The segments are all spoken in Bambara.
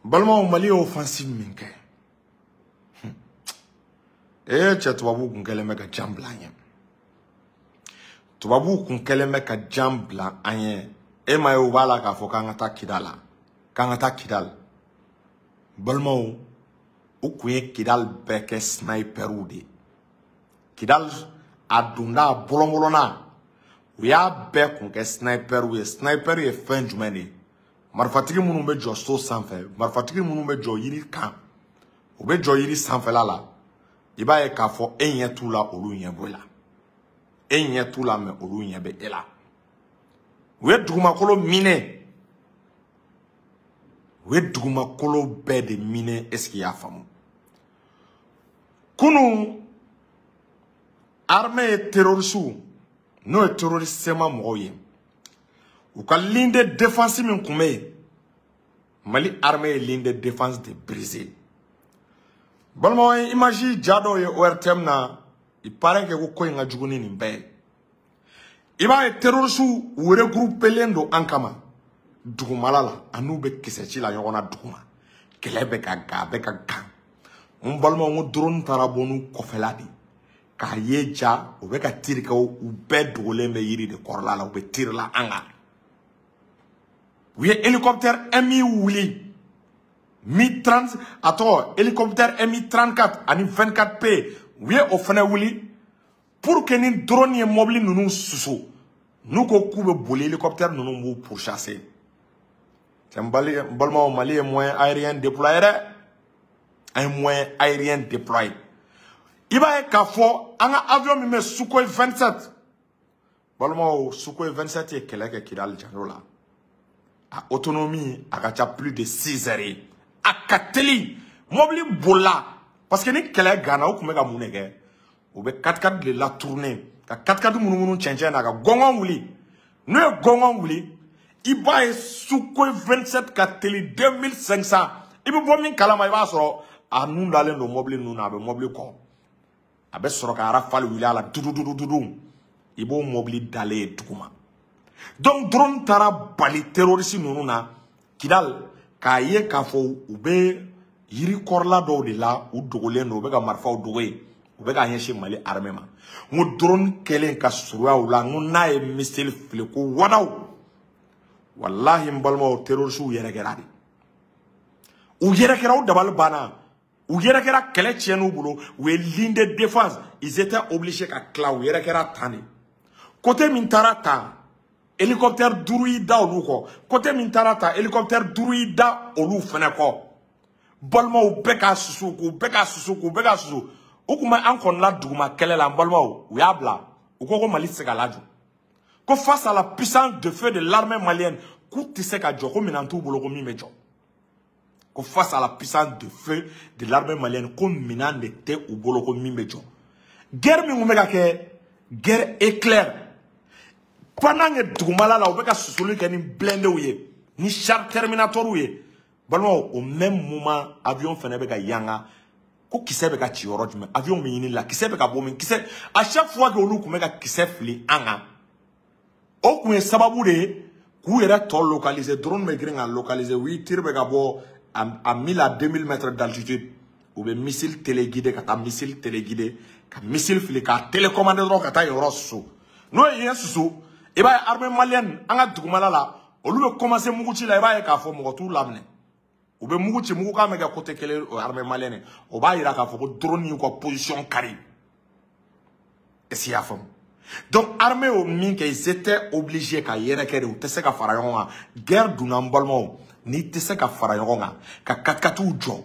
Balimaw, Mali ye offensive min kɛ, ee cɛ, tubabuw kun kɛlen bɛ ka jan bila an ɲɛ. Tubabuw kun kɛlen bɛ ka jan bila an ɲɛ. E ma ye, u b'a la k'a fɔ k'an ka taa Kidal la, k'an ka taa Kidal. Balimaw, u kun ye Kidal bɛɛ kɛ sniperw de ye. Kidal a donda a bɔlɔnbɔlɔnna, u y'a bɛɛ kun kɛ sniperw ye. Sniper ye fɛn jumɛn de ye? Marifatigi minnu bɛ jɔ so sanfɛ, marifatigi minnu bɛ jɔ yiri kan, u bɛ jɔ yiri sanfɛla la. I b'a ye k'a fɔ e ɲɛ t'u la, olu ɲɛ b'o la. E ɲɛ t'u la, mɛ olu ɲɛ bɛ e la. U ye dugumakolo minɛ, u ye dugumakolo bɛɛ de minɛ. Est ce que i y'a faamu? Kunun, armée ye terroriste, n'o ye terroriste CMA mɔgɔw ye, u ka ligne de défense min tun bɛ yen, Mali armée ye ligne de défense de briser. Balimaw, ye image ja dɔw ye ORTM na. Il paraît que ko in ka jugu ni nin bɛɛ ye. I b'a ye, terroriste u regroupelen don an kama dugumala la, a n'u bɛ kisɛ ci la ɲɔgɔn na duguma. Kɛlɛ bɛ ka gan, a bɛ ka gan. N balimaw, n ko drone taara bɔ n'u kɔfɛla de k'a ye ja, u bɛ ka tir kɛ. U bɛɛ dogolen bɛ yiri de kɔrɔla la, u bɛ tir la an kan. U ye hélicoptère Mi wuli, Mi 30, a tɔgɔ hélicoptère Mi 34 ani 24P, u ye o fana wuli pour que ni drone ye mobili ninnu susu, n'u ko k'u bɛ boli, hélicoptère ninnu b'u pourchasser. Cɛ, n balimaw, Mali ye moyen aérien déployé dɛ, an ye moyen aérien déployé. I b'a ye k'a fɔ an ka avion min bɛ Sukhoi 27, balimaw, Sukhoi 27 ye kɛlɛ kɛ Kidali janjo la. A autonomie a ka ca plus de 6 heures ye. A ka teli, mobili bolila, parce que ni kɛlɛ ganna, u tun bɛ ka mun de kɛ? U bɛ 4x4 de la tourner, ka 4x4 munumunu cɛncɛn na, ka gɔngɔn wuli. N'u ye gɔngɔn wuli, i b'a ye Sukhoi 27 ka teli 2500. I bɛ bɔ min kalama, i b'a sɔrɔ a nun dalen don mobili ninnu na, a bɛ mobili kɔ, a bɛ sɔrɔ ka rafale wuli a la dududududu, i b'o mobili dalen ye duguma. Donc drone taara bali terroriste ninnu na Kidal, k'a ye k'a fɔ u bɛ yiri kɔrɔla dɔw de la, u dogolen don, u bɛ ka marifaw dogo yen, u bɛ k'a ɲɛsin Mali armée ma. N ko drone kɛlen ka surunya u la, n ko n'a ye missile fili ko wadaw, walahi n balimaw, terroriste yɛrɛkɛra de, u yɛrɛkɛra, u dabali banna, u yɛrɛkɛra. Kɛlɛ tiɲɛn'u bolo, u ye ligne de défense, ils étaient obligés ka tila, u yɛrɛkɛra tan de. Côté min taara tan, hélicoptère duuru y'i da olu kɔ. Côté min taara ta, hélicoptère duuru y'i da olu fɛnɛ kɔ. Balimaw, bɛɛ k'a susu, k'u bɛɛ k'a susu, k'u bɛɛ k'a susu. U kun bɛ an kɔnɔna duguma kɛlɛ la. N balimaw, u y'a bila, u ko ko Mali tɛ se ka lajɔ, ko face à la puissance de feu de l'armée malienne, k'u tɛ se ka jɔ, ko minɛn t'u bolo ko min bɛ jɔ, ko face à la puissance de feu de l'armée malienne, ko minɛn de tɛ u bolo ko min bɛ jɔ. Guerre min kun bɛ ka kɛ, guerre éclair, pendant que dugumala la u bɛ ka susuli kɛ ni blindéw ye, ni char terminator ye, balimaw, au même moment avion fɛnɛ bɛ ka yanga ko kisɛ bɛ ka ci yɔrɔ jumɛn, avion bɛ ɲini la, kisɛ bɛ ka bɔ min, kisɛ. À chaque fois que olu tun bɛ ka kisɛ fili an kan, o kun ye sababu de ye k'u yɛrɛ tɔ localiser. Drone bɛ girin ka localiser, oui, tir bɛ ka bɔ à 1000 à 2000 mètres d'altitude. U bɛ missile téléguidé ka taa missile téléguidé ka missile fili k'a télécommander dɔrɔn ka taa yen yɔrɔ susu. N'o ye yen susu, i b'a ye armée malienne, an ka dugumala la, olu bɛ commencer mugu ci la. I b'a ye k'a fɔ mɔgɔ t'u laminɛ, u bɛ mugu ci, mugukan bɛ kɛ côté kelen o armée malienne. O b'a yira k'a fɔ ko drone y'u ka position kari. Est ce que i y'a faamu? Donc armée y'o min kɛ, ils étaient obligés ka yɛrɛkɛ de. U tɛ se ka fara ɲɔgɔn kan. Guerre donna, n balimaw, n'i tɛ se ka fara ɲɔgɔn kan ka 4x4 jɔ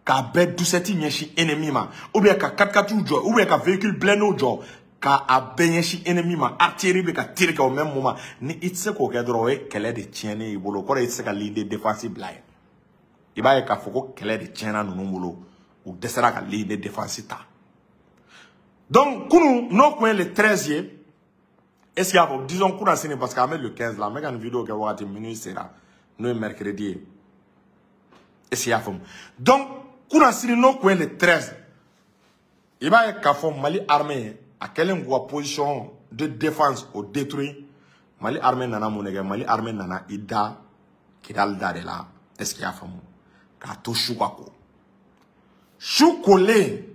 k'a bɛɛ dusɛti ɲɛsin ennemi ma, ou bien ka 4x4 jɔ, ou bien ka véhicule blindé jɔ k'a bɛɛ ɲɛsin ennemi ma, artillerie bɛ ka tir kɛ au même moment, ni i tɛ se k'o kɛ dɔrɔn, o ye kɛlɛ de tiɲɛnen y'i bolo. O kɔrɔ ye i tɛ se ka ligne de défense bila yen. I b'a ye k'a fɔ ko kɛlɛ de tiɲɛna ninnu bolo, u dɛsɛra ka ligne de défense ta. Donc kunun, n'o kun ye le 13 ye, est ce que y'a fɔ, disons kunna sini, parce que an bɛ le 15 la, an bɛ ka nin vidéo kɛ wagati minuit sera, n'o ye mercredi ye. Est ce que y'a faamu? Donc kunna sini, n'o kun ye le 13, i b'a ye k'a fɔ Mali armée a kɛlen k'u ka position de défense o détruit, Mali armée nana mun de kɛ? Mali armée nana i da Kidali da de la. Est ce que y'a faamu? K'a to su ka ko. Su kolen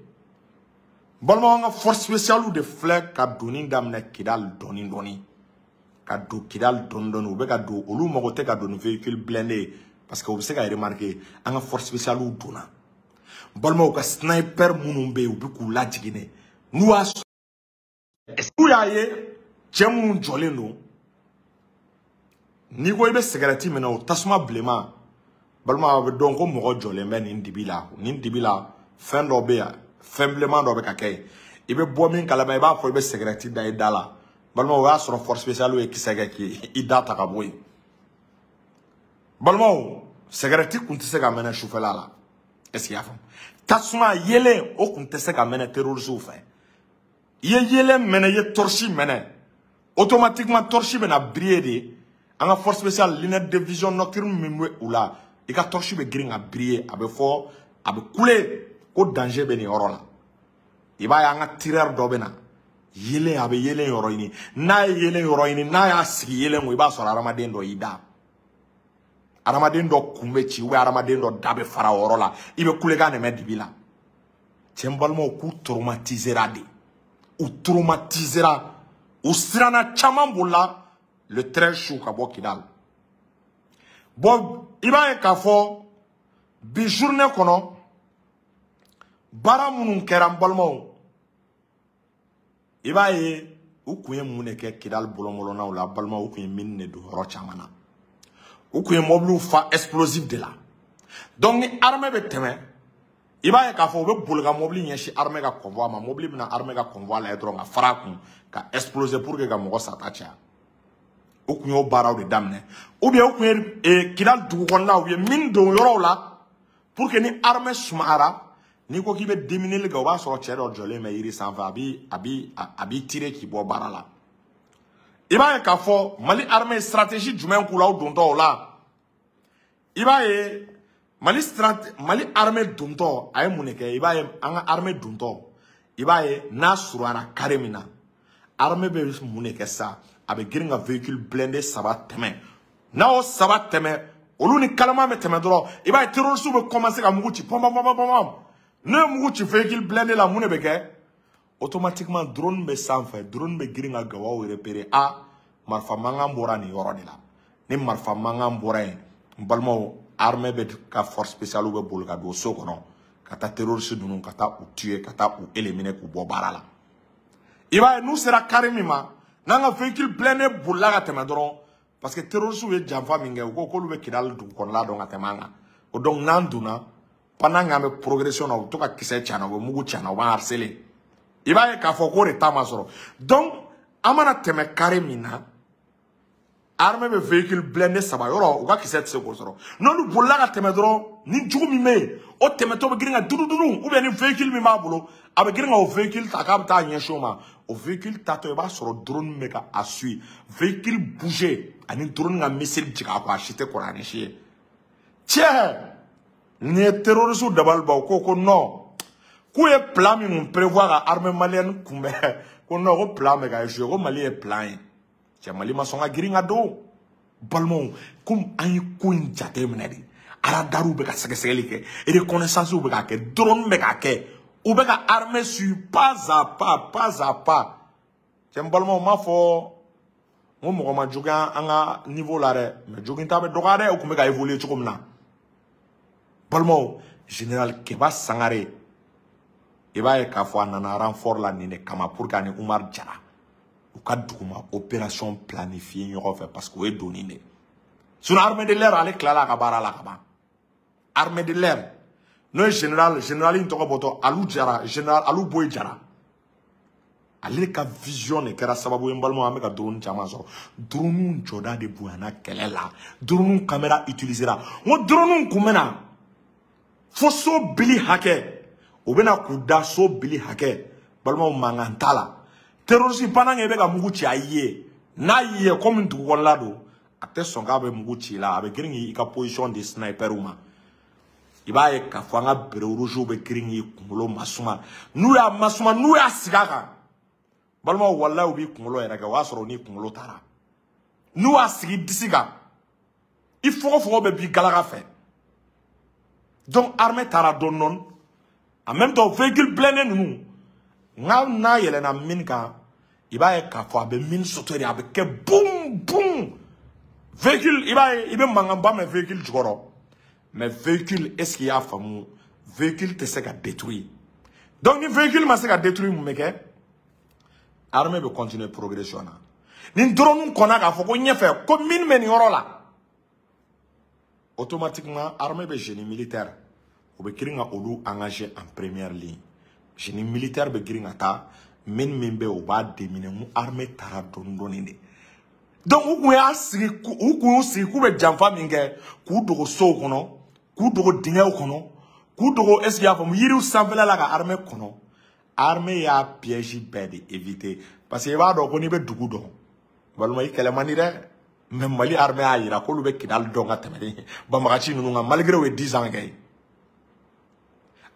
balimaw, an ka force spéciale de filɛ ka donni daminɛ Kidal dɔɔni dɔɔni, ka don Kidal dɔɔni dɔɔni. U bɛ ka don, olu mago tɛ ka don ni véhicule blindé ye parce que u bɛ se ka remarquer. An ka force spéciale donna, balimaw, ka sniper minnu bɛ yen, u bɛ k'u lajigin de. N'u y'a sɔrɔ, n'u y'a ye cɛ minnu jɔlen don, n'i ko i bɛ sigɛrɛti minɛ, o tasuma bilenman, balima, a bɛ dɔn ko mɔgɔ jɔlen bɛ nin dibi la. Nin dibi la, fɛn dɔ bɛ yan, fɛn bilenman dɔ bɛ ka kɛ yen. I bɛ bɔ min kalama, i b'a fɔ i bɛ sigɛrɛti da i da la. Balima, o y'a sɔrɔ force spéciale ye kisɛ kɛ k'i da ta ka bɔ yen. Balimaw, sigɛrɛti kun tɛ se ka mɛnɛ sufɛla la. Est ce que i y'a faamu? Tasuma yelen, o kun tɛ se ka mɛnɛ terroristew fɛ. I ye yelen mɛnɛ, i ye torche mɛnɛ, automatiquement torche bɛna briller de. An ka force spéciale, lunette de vision nocturne min bɛ u la, i ka torche bɛ girin ka briller, a bɛ fɔ, a bɛ kule ko danger bɛ nin yɔrɔ la. I b'a ye, an ka tireur dɔ bɛ na yelen, a bɛ yelen yɔrɔ ɲini. N'a ye yelen yɔrɔ ɲini, n'a y'a sigi yelen kun, i b'a sɔrɔ hadamaden dɔ y'i da, hadamaden dɔ kun bɛ ci, ou bien hadamaden dɔ da bɛ fara o yɔrɔ la. I bɛ kulekan de mɛn dibi la. Cɛ, n balimaw, k'u traumatisera de, u traumatisera, u siranna, caman bolila le 13 su ka bɔ Kidal. Bon, i b'a ye k'a fɔ bi journée kɔnɔ, baara minnu kɛra, n balimaw, i b'a ye u kun ye mun de kɛ Kidal bɔlɔnbɔlɔnnaw la? Balimaw, u kun ye mine de don yɔrɔ caman na, u kun ye mobiliw fa explosif de la. Donc ni armée bɛ tɛmɛ, i b'a ye k'a fɔ u bɛ boli ka mobili ɲɛsin armée ka convoi ma. Mobili bɛna armée ka convoi lajɛ dɔrɔn, ka fara a kun ka exploser pour que ka mɔgɔ sata caya. U kun y'o baaraw de daminɛ, ou bien u kun ye Kidal dugu kɔnɔna, u ye mine don yɔrɔw la pour que ni armée sumayara, n'i ko k'i bɛ démineli kɛ, o b'a sɔrɔ cɛ dɔ jɔlen bɛ yiri sanfɛ, a b'i tirer k'i bɔ baara la. I b'a ye k'a fɔ Mali armée stratégie jumɛn k'u la u dontɔ o la? I b'a ye, Mali armée dontɔ, a ye mun de kɛ? I b'a ye, an ka armée dontɔ, i b'a ye n'a surunyara carré min na, armée bɛ mun de kɛ sa? A bɛ girin ka véhicule blindé saba tɛmɛ. N'a y'o saba tɛmɛ, olu ni kalama bɛ tɛmɛ dɔrɔn, i b'a ye terroristes bɛ commencer ka mugu ci, pɔn pɔn pɔn pɔn. N'o ye mugu ci véhicule blindé la, mun de bɛ kɛ? Automatiquement drone bɛ sanfɛ, drone bɛ girin ka gawaw repérer. A marifa mankan bɔra nin yɔrɔ de la. Ni marifa mankan bɔra yen, n balimaw, armée bɛ ka force spéciale bɛ boli ka don so kɔnɔ ka taa terroriste ninnu, ka taa u tuer, ka taa u éliminer k'u bɔ baara la. I b'a ye, n'u sera carré min ma, n'an ka véhicule blindé bolila ka tɛmɛ dɔrɔn, parce que terroristes ye janfa min kɛ, u ko k'olu bɛ Kidali dugu kɔnɔla dɔn ka tɛmɛ an kan. O donc n'an donna, pendant qu'an bɛ progression na, u bɛ to ka kisɛ ci an na, u bɛ mugu ci an na, u b'an harceler. I b'a ye k'a fɔ k'o de ta ma sɔrɔ. Donc an mana tɛmɛ carré min na, armée bɛ véhicule blindé saba yɔrɔ, u ka kisɛ tɛ se k'o sɔrɔ. N'olu bolila ka tɛmɛ dɔrɔn, ni jugu min bɛ yen, o tɛmɛtɔ bɛ girin ka dudu dudu, ou bien ni véhicule min b'a bolo, a bɛ girin ka o véhicule ta k'a bɛ taa ɲɛsin o ma. O véhicule tatɔ, i b'a sɔrɔ drone bɛ ka a suit. Véhicule bouger ani drone ka missile jigin a kɔ, a si tɛ kɔrɔ ni si ye. Cɛ, nin ye terroriste dabali ban. U ko ko non, k'u ye plan min kun prévoir ka armée malienne kunbɛn, ko non, ko plan bɛ ka échouer, ko Mali ye plan ye. Cɛ, Mali ma sɔn ka girin ka don. Balimaw, komi an ye ko in jate minɛ de, radariw bɛ ka sɛgɛsɛgɛli kɛ, reconnaissance bɛ ka kɛ, drone bɛ ka kɛ, u bɛ ka armée suivre pas à pas, pas à pas. Cɛ, n balimaw, n m'a fɔ n ko mɔgɔ ma juguya an ka niveau la dɛ, mais joginta bɛ dɔgɔya dɛ. U tun bɛ ka évoluer cogo min na, balimaw, général Keba Sangare, i b'a ye k'a fɔ a nana renfort la nin de kama pour que ani Umar Jara u ka duguma opération planifier ɲɔgɔn fɛ, parce que o ye donni de. Sinon armée de l'air, ale tilala a ka baara la ka ban. Armée de l'air, n'o ye général in tɔgɔ bɔtɔ, Alu Jara, général Alu Boyi Jara, ale ka vision de kɛra sababu ye, n balimaw, an bɛ ka drone caman sɔrɔ. Drone jɔda de bonyana kɛlɛ la, drone caméra utilisera. N ko drone kun bɛ na fo so bili hakɛ, u bɛna k'u da so bili hakɛ. Balimaw, mankan t'a la. Terroriste, pendant que i bɛ ka mugu ci, a y'i ye, n'a y'i ye, komi dugu kɔnɔla don, a tɛ sɔn k'a bɛ mugu ci i la, a bɛ girin k'i ka position di sniper ma. I b'a ye k'a fɔ an ka béret rouge bɛ girin k'i kunkolo masuma. N'u y'a masuma, n'u y'a sigi a kan, balimaw, walayi, u b'i kunkolo yɛrɛ kɛ, o y'a sɔrɔ u n'i kunkolo taara. N'u y'a sigi disi kan, i fogofogo bɛ b'i galaga fɛ. Donc armée taara dɔɔni dɔɔni. En même temps, véhicule blindé ninnu, n'a n'a yɛlɛnna mine kan, i b'a ye k'a fɔ a bɛ mine sauter de, a bɛ kɛ boum boum. Véhicule, i b'a ye, i bɛ mankanba mɛn véhicule jukɔrɔ. Mais véhicule, est-ce qu'il y'a faamu? Véhicule tɛ se ka détruire. Donc ni véhicule ma se ka détruire, mun bɛ kɛ? Armée bɛ continuer progression na. Ni drone kɔnna k'a fɔ ko ɲɛfɛ ko mine bɛ nin yɔrɔ la, automatiquement armée bɛ génie militaire, u bɛ girin ka olu engager en première ligne. Génie militaire bɛ girin ka taa mine min bɛ yen, u b'a déminer. Mun armée taara dɔɔni dɔɔni de. Donc u kun y'a sigi, u kun y'u sigi k'u bɛ janfa min kɛ, k'u dogo sow kɔnɔ, k'u dogo dingɛw kɔnɔ, k'u dogo, est ce que i y'a faamu, yiriw sanfɛla la ka armée kɔnɔ. Armée y'a piège bɛɛ de éviter, parce que i b'a dɔn ko n'i bɛ dugu dɔn, balima, i kɛlɛ man di dɛ. Mais Mali armée y'a yira k'olu bɛ Kidali dɔn ka tɛmɛ ni banbagaci ninnu kan, malgré u ye 10 ans kɛ yen.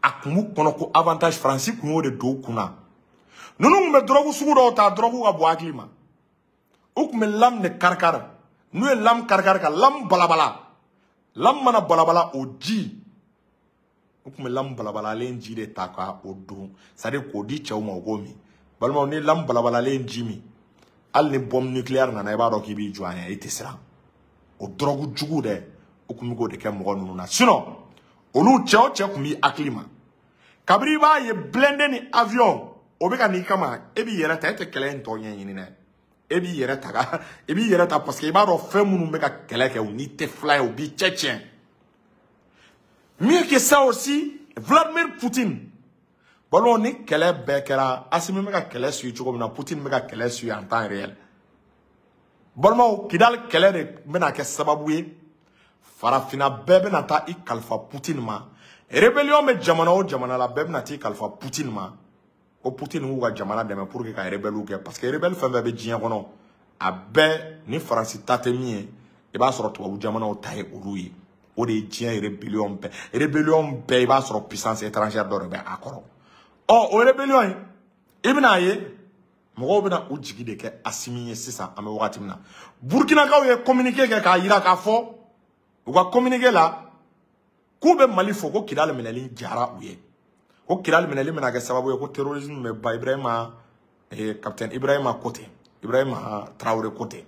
A kun b'u kɔnɔ ko avantage Faransi kun y'o de don u kunna. Ninnu kun bɛ drogue sugu dɔw ta, drogue ka bon hakili ma. U kun bɛ lame de karikari. N'u ye lame karikari ka lame balabala, lame mana balabala, o ji, u kun bɛ lame balabalalen ji de ta ka o don, c'est à dire k'o di cɛw ma, u k'o min. Balimaw, ni lame balabalalen ji min, hali ni bombe nucléaire nana, i b'a dɔn k'i b'i jɔ a ɲɛ, i tɛ siran. O drogue jugu dɛ, u kun bɛ k'o de kɛ mɔgɔ ninnu na. Sinon olu cɛ o cɛ kun b'i hakili ma, kabini i b'a ye blindé ni avion o bɛ ka n'i kama, e b'i yɛrɛ ta, e tɛ kɛlɛ in tɔ ɲɛɲini dɛ. E b'i yɛrɛ ta ka e b'i yɛrɛ ta, parce que i b'a dɔn fɛn minnu bɛ ka kɛlɛ kɛ, u n'i tɛ fila ye, u b'i cɛ tiɲɛ. Mieux que ça aussi, Vladimir Poutine, balimaw, ni kɛlɛ bɛɛ kɛra, Assimi bɛ ka kɛlɛ suit cogo min na, Poutine bɛ ka kɛlɛ suit en temps réel. Balimaw, Kidali kɛlɛ de bɛna kɛ sababu ye farafinna bɛɛ bɛna taa i kalifa Poutine ma. Rébellion bɛ jamana o jamana la, bɛɛ bɛna t'i kalifa Poutine ma, ko Poutine k'u ka jamana dɛmɛ pour que ka rebelle kɛ, parce que rebelle fɛn fɛn bɛ diɲɛ kɔnɔ, a bɛɛ ni Faransi ta tɛ min ye, i b'a sɔrɔ tubabu jamanaw ta ye olu ye. O de ye diɲɛ rébellion bɛɛ, rébellion bɛɛ, i b'a sɔrɔ puissance étrangère dɔ de bɛ a kɔrɔ. Ɔ, o rébellion in, i bɛna ye mɔgɔw bɛna u jigi de kɛ Assimi ye sisan. An bɛ wagati min na, Burkinakaw ye communiqué kɛ k'a yira k'a fɔ u ka communiqué la k'u bɛ Mali fo, ko Kidali minɛli diyara u ye, ko Kidali minɛli bɛna kɛ sababu ye ko terrorisme bɛ ban. Ibrahima, capitaine Ibrahima Kote, Ibrahima Traoré Kote.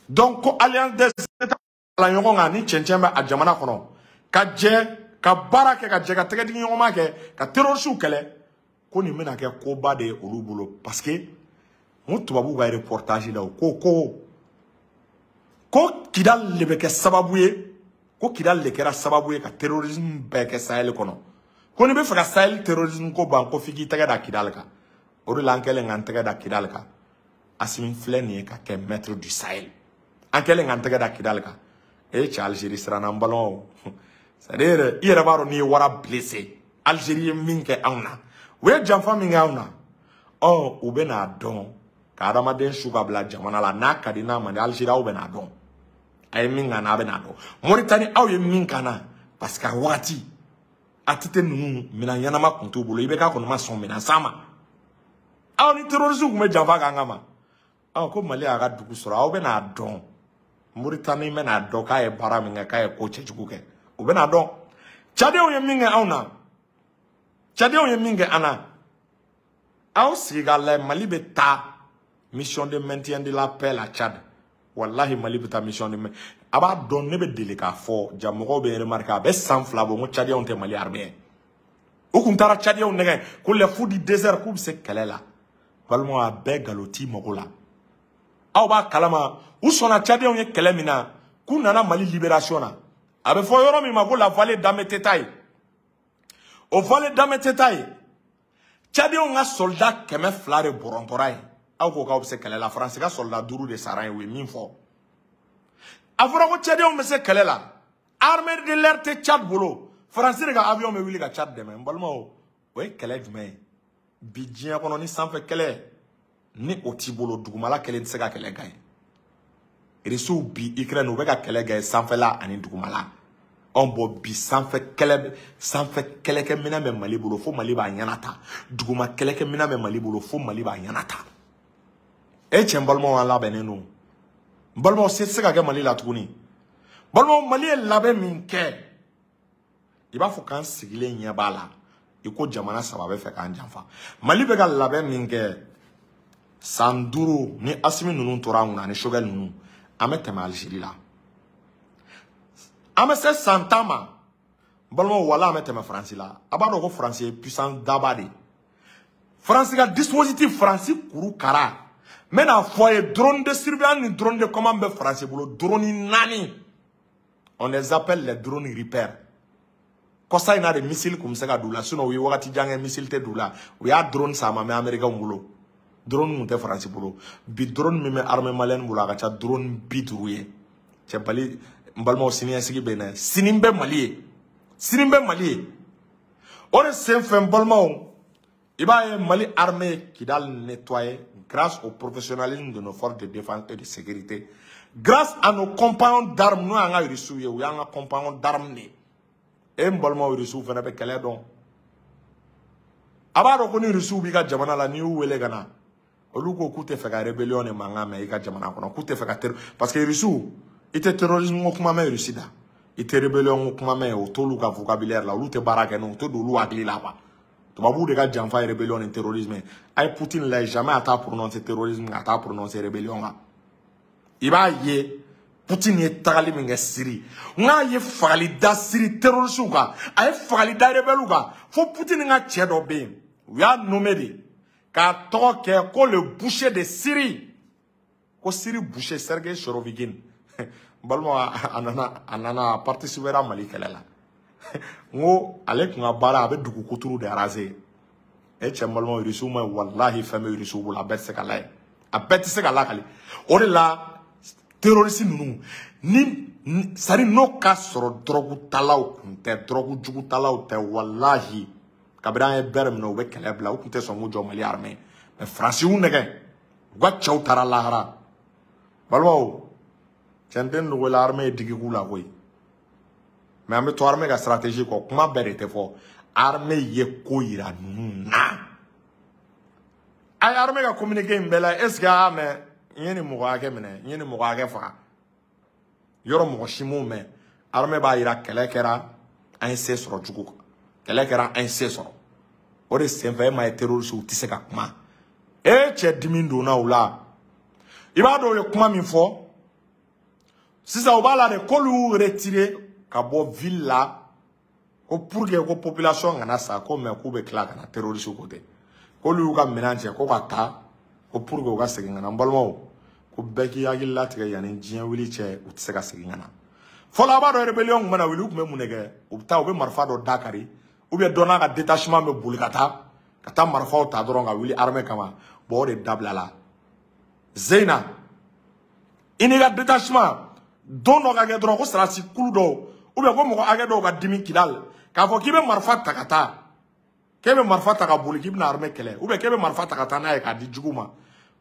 Donc ko alliance des États la ɲɔgɔn kan ni cɛncɛn bɛ a jamana kɔnɔ, ka jɛ ka baara kɛ, ka jɛ ka tɛgɛ di ɲɔgɔn ma kɛ ka terroristew kɛlɛ, ko nin bɛna kɛ koba de ye olu bolo. Parce que n ko tubabuw ka reportage la, u ko Kidali de bɛ kɛ sababu ye, ko Kidali de kɛra sababu ye ka terrorisme bɛɛ kɛ Sahel kɔnɔ, ko n'i bɛ fɛ ka Sahel terrorisme ko ban, ko f'i k'i tɛgɛ da Kidali kan. O de la an kɛlen k'an tɛgɛ da Kidali kan, Assimi filɛ nin ye ka kɛ maître du Sahel. An kɛlen k'an tɛgɛ da Kidali kan, e cɛ, Algérie siranna. N balimaw, c'est à dire i yɛrɛ b'a dɔn n'i ye wara blessé, Algérie ye min kɛ anw na, u ye janfa min kɛ anw na, ɔ, u bɛ n'a dɔn ka adamaden su ka bila jamana la, n'a ka di n'a man di. Algérie, aw bɛ n'a dɔn a ye min k'an na, a bɛ n'a dɔn. Mauritanie, aw ye min k'an na, parce que a wagati ATT ninnu, minɛn ɲɛnama kun t'u bolo, i bɛ k'a kɔni ma sɔn minɛn san ma. Aw ni terroriste kun bɛ janfa k'an kama. Ɔ, ko Mali y'a ka dugu sɔrɔ, aw bɛ n'a dɔn. Mauritanie bɛ n'a dɔn k'a ye baara min kɛ, k'a ye ko cɛjugu kɛ, u bɛ n'a dɔn. Tchadiens ye min kɛ anw na, Tchadiens ye min kɛ an na, aw sigi k'a lajɛ. Mali bɛ taa mission de maintien de la paix la Tchad. Wallahi, Mali bɛ taa mission de, a b'a dɔn. Ne bɛ deli k'a fɔ ja, mɔgɔw bɛ remarquer, a bɛ san 2 bɔ, n ko Tchadiens tɛ Mali armée ye. U kun taara Tchadiens nɛgɛ ko les fous du désert, k'u bɛ se kɛlɛ la. Balimaw, a bɛɛ nkalon t'i mago la. Aw b'a kalama, u sɔnna Tchadiens ye kɛlɛ min na, k'u nana Mali libération na, a bɛ fɔ yɔrɔ min ma ko la vallée d'Ameteta ye. O vallée d'Ameteta ye, Tchadiens ka soldat 200 de bɔrɔntɔra ye. Aw ko k'aw bɛ se kɛlɛ la, Faransi ka soldat 5 de sara ye. U ye min fɔ, a fɔra ko Tchadiens bɛ se kɛlɛ la, armée de l'air tɛ Tchad bolo, Faransi de ka avion bɛ wuli ka Tchad dɛmɛ. N balimaw, o ye kɛlɛ jumɛn ye bi diɲɛ kɔnɔ? Ni sanfɛ kɛlɛ ni o t'i bolo, dugumala kelen tɛ se ka kɛlɛ gagner. Irisiw bi Ukraine, u bɛ ka kɛlɛ gagner sanfɛla ani dugumala. Ɔn bɔn, bi sanfɛ kɛlɛ, sanfɛ kɛlɛkɛminɛn bɛ Mali bolo fo Mali b'a ɲɛna ta, duguma kɛlɛkɛminɛn bɛ Mali bolo fo Mali b'a ɲɛna ta. E cɛ, n balimaw, an labɛnnen don. N balimaw, se tɛ se ka kɛ Mali la tuguni. Balimaw, Mali ye labɛn min kɛ I b'a fɔ k'an sigilen ɲɛ b'a la i ko jamana saba bɛ fɛ k'an janfa. Mali bɛ ka labɛn min kɛ san 5 ni Asimi ninnu tora an kunna ani Choguel ninnu, an bɛ tɛmɛ Algérie la. An bɛ se san 10 ma, n balimaw, wala an bɛ tɛmɛ Faransi la. A b'a dɔn ko Faransi ye puissance daba de ye. Faransi ka dispositif, Faransi kuru kara. N bɛna fɔ a ye, drone de surveillance ni drone de commande bɛ Faransi bolo, drone 4. On les appelle les drones repères. Kɔsa in na de missile kun bɛ se ka don u la, sinon u ye wagati jan kɛ missile tɛ don u la. U y'a drone san a ma mɛn Américains bolo. Drone kun tɛ Faransi bolo. Bi drone min bɛ armée malienne bolo, a ka ca drone 50 ye. Cɛ bali, n balimaw, siniɲɛsigi bɛ yen dɛ. Sini bɛ Mali ye. Sini bɛ Mali ye. O de senfɛ, n balimaw, i b'a ye Mali armée Kidal nettoyé grâce au professionnalisme de nos forces de défense et de sécurité. Grâce à nos compagnons d'armes, n'o y'an ka Russiw ye, u y'an ka compagnons d'armes de ye. E n balimaw, Russiw fana bɛ kɛlɛ dɔn. A b'a dɔn ko ni Russiw b'i ka jamana la, n'i y'u wele ka na, olu ko k'u tɛ fɛ ka rébellion de mankan mɛn i ka jamana kɔnɔ, k'u tɛ fɛ ka terror, parce que Russiw, i tɛ terrorisme ko kuma mɛn Russie da, i tɛ rébellion ko kuma mɛn, o t'olu ka vocabulaire la, olu tɛ baara kɛ n'o, o tɛ don olu hakili la quoi. Tubabuw de ka janfa ye rébellion ni terrorisme. A ye Poutine lajɛ, jamais a t'a prononcer terrorisme, a t'a prononcer rébellion kan. I b'a ye Poutine ye tagali min kɛ Syrie, n k'a ye fagali da Syrie terroriste kan, a ye fagali da rebelle kan, fo Poutine ka cɛ dɔ bɛ yen, u y'a nommé de k'a tɔgɔ kɛ ko le boucher de Syrie, ko Syrie boucher Sergei Sorovikin. N balima, a nana a participera Mali kɛlɛ la. N ko ale kun ka baara, a bɛ dugu kuturu de raser. E cɛ, n balimaw, Irisiw ma ɲi, walahi fɛn bɛ Irisiw bolo, a bɛɛ tɛ se ka lajɛ, a bɛɛ tɛ se ka lakali. O de la terroriste ninnu ni sari n'o ka sɔrɔ drogue talaw kun tɛ, drogue jugu talaw tɛ, walahi kabini an ye bɛrɛ minɛ, u bɛ kɛlɛ bila, u kun tɛ sɔn k'u jɔ Mali armée. Mais Faransi y'u nɛgɛ, u ka cɛw taara lahara. Balimaw, cɛn tɛ n dogo la, armée ye digi k'u la koyi. Mais an bɛ to armée ka stratégie kɔ, kuma bɛɛ de tɛ fɔ. Armée ye ko yira ninnu na. A ye armée ka communiqué in bɛɛ la, est ce que a y'a mɛn n ye nin mɔgɔ hakɛ minɛ, n ye nin mɔgɔ hakɛ faga? Yɔrɔ mɔgɔ si m'o mɛn. Armée b'a yira kɛlɛ kɛra, an ye se sɔrɔ jugu kan, kɛlɛ kɛra, an ye se sɔrɔ. O de senfɛ, e m'a ye terroriste u tɛ se ka kuma. E cɛ, dimi donna u la. I b'a dɔn u ye kuma min fɔ sisan, u b'a la de k'olu y'u retirer ka bɔ ville la ko pour que ko population kana sa ko, mais k'u bɛ tila ka na. Terroriste ko tɛ, k'olu y'u ka minɛn cɛ ko ka taa ko pour que u ka segin ka na. N balimaw, ko bɛɛ k'i hakili latigɛ, yanni diɲɛ wuli cɛ, u tɛ se ka segin ka na. Fɔlɔ, a b'a dɔn rébellion tun mana wuli, u tun bɛ mun de kɛ? U bɛ taa, u bɛ marifa dɔ da kari, ou bien dɔ n'a ka détachement bɛ boli ka taa marifaw ta dɔrɔn ka wuli armée kama. Bon, o de dabila la. Zeyina, i n'i ka détachement don dɔ ka kɛ dɔrɔn ko sarasi kulu dɔw ou bien ko mɔgɔ hakɛ dɔw ka dimi Kidal, k'a fɔ k'i bɛ marifa ta ka taa, k'e bɛ marifa ta ka boli k'i bɛna armée kɛlɛ, ou bien k'e bɛ marifa ta ka taa n'a ye k'a di jugu ma.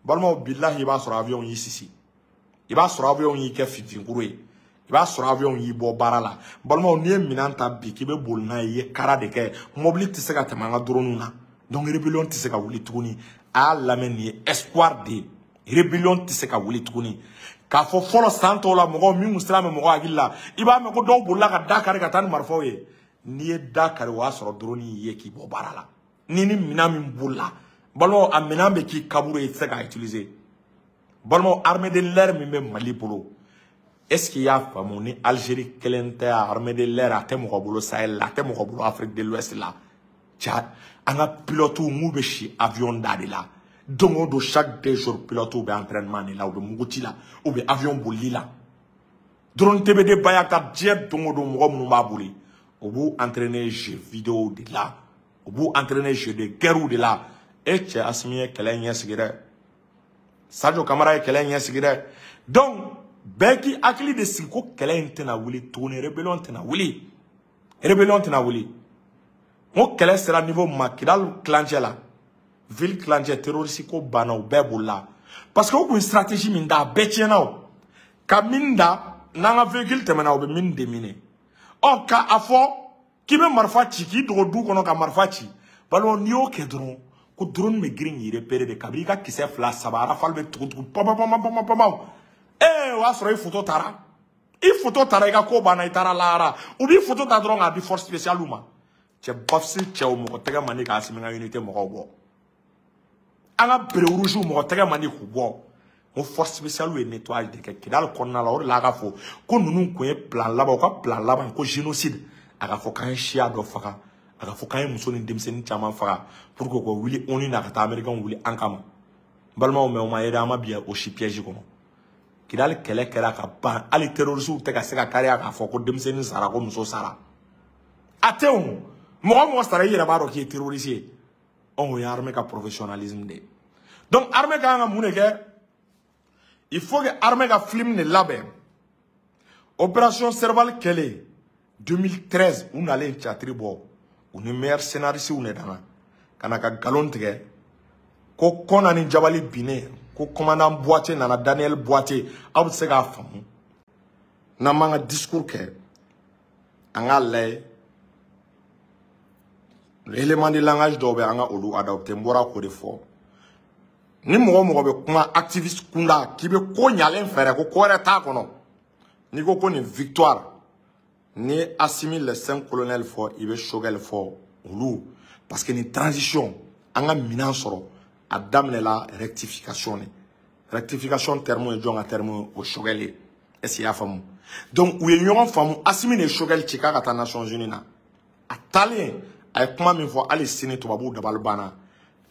Balimaw, bilahi, i b'a sɔrɔ avion y'i sisi, i b'a sɔrɔ avion y'i kɛ finfinkuru ye, i b'a sɔrɔ avion y'i bɔ baara la. Balimaw, n'i ye minɛn ta bi k'i bɛ boli n'a ye, i ye kara de kɛ, mobili tɛ se ka tɛmɛ an ka drone na. Donc rébellion tɛ se ka wuli tuguni. A y'a lamɛn, nin ye espoir de ye. Rébellion tɛ se ka wuli tuguni. K'a fɔ fɔlɔ san tɔw la, mɔgɔw min kun sira bɛ mɔgɔ hakili la, i b'a mɛn ko dɔw bolila ka da kari ka taa ni marifaw ye. N'i ye da kari, o y'a sɔrɔ drone y'i ye k'i bɔ baara la. Ni minɛn min bolila, balimaw, a minɛn bɛ k'i kaburu ye, i tɛ se k'a utiliser. Balimaw, armée de l'air min bɛ Mali bolo, est ce que i y'a faamu? Ni Algérie kelen tɛ, armée de l'air a tɛ mɔgɔ bolo Sahel la, a tɛ mɔgɔ bolo Afrique de l'Ouest la. Ja an ka pilotes n'u bɛ si avion da de la don o don, chaque 2 jours pilotes bɛ entraînement de la, u bɛ muguci la, u bɛ avion bolili la. Drone TBD Bayraktar, diɲɛ don o don mɔgɔ minnu b'a boli, u b'u entraîner jeu vidéo de la, u b'u entraîner jeu de guerre de la. E cɛ, Asimi ye kɛlɛ ɲɛsigi dɛ, Sadio Kamara ye kɛlɛ ɲɛsigi dɛ. Donc bɛɛ k'i hakili de sigi ko kɛlɛ in tɛna wuli tuguni, rébellion tɛna wuli, rébellion tɛna wuli. N ko kɛlɛ sera niveau min ma, Kidal tilancɛ la, ville tilancɛ, terroriste ko banna, u bɛɛ bolila, parce que u kun ye stratégie min da, a bɛɛ tiɲɛna. O ka min da, n'an ka véhicule tɛmɛna, u bɛ min déminer. Ɔ ka a fɔ k'i bɛ marifa ci k'i dogo du kɔnɔ ka marifa ci, balimaw, n'i y'o kɛ dɔrɔn, ko drone bɛ girin k'i repérer de. Kabini i ka kisɛ fila saba, rafale bɛ tugu tugu, pam pam pam pam pam, ee, o y'a sɔrɔ i photo taara. I photo taara, i ka ko banna, i taara lahara. U b'i photo ta dɔrɔn k'a di force spéciale ma. Cɛ bafisi cɛw, mɔgɔ tɛgɛ man di k'a Assimi ka unité mɔgɔw bɔ. An ka béret rouge, mɔgɔ tɛgɛ man di k'u bɔ. N ko force spéciale ye nettoyage de kɛ Kidali kɔnɔna la. O de la a ka fɔ ko ninnu kun ye plan laban, u ka plan laban ko génocide. A ka fɔ k'an ye siya dɔ faga, a ka fɔ k'an ye muso ni denmisɛnnin caman faga pour que k'o wuli ONU na, ka taa américain wuli an kama. N balimaw, mɛ o ma ye dɛ, an ma bi o si piège kɔnɔ. Kidali kɛlɛ kɛra ka ban, hali terroristes tɛ ka se ka kariya k'a fɔ ko denmisɛnnin sara, ko muso sara. A tɛ o. Mɔgɔ o mɔgɔ sara, i yɛrɛ b'a dɔn k'i ye terroriste ye. O ye armée ka professionnalisme de ye. Donc armée ka kan ka mun de kɛ? Il faut que armée ka film de labɛn. Opération Serval kɛlen 2013, u nalen théâtre bɔ, u ni meilleur scénariste de nana ka na ka nkalon tigɛ ko Kɔna ni Jabali binnen, ko commandant Boite nana, Daniel Boite. Aw bɛ se k'a faamu n'an m'an ka discours kɛ, an k'a lajɛ élément de langage dɔw bɛ, an ka olu adopté. N bɔra k'o de fɔ. Ni mɔgɔ o mɔgɔ bɛ kuma activiste kunda k'i bɛ ko ɲalen fɛɛrɛ, ko ko wɛrɛ t'a kɔnɔ, n'i ko ko nin victoire ni Assimi, les cinq colonels fɔ, i bɛ Choguel fɔ olu, parce que nin transition, an ka minɛn sɔrɔ a daminɛla rectification de. Rectification terme ye jɔn ka terme ye? O Choguel ye. Est ce que i y'a faamu? Donc u ye ɲɔgɔn faamu. Assimi de ye Choguel ci k'a ka taa Nations Unies na. A taalen, a ye kuma min fɔ, hali sini tubabuw dabali banna.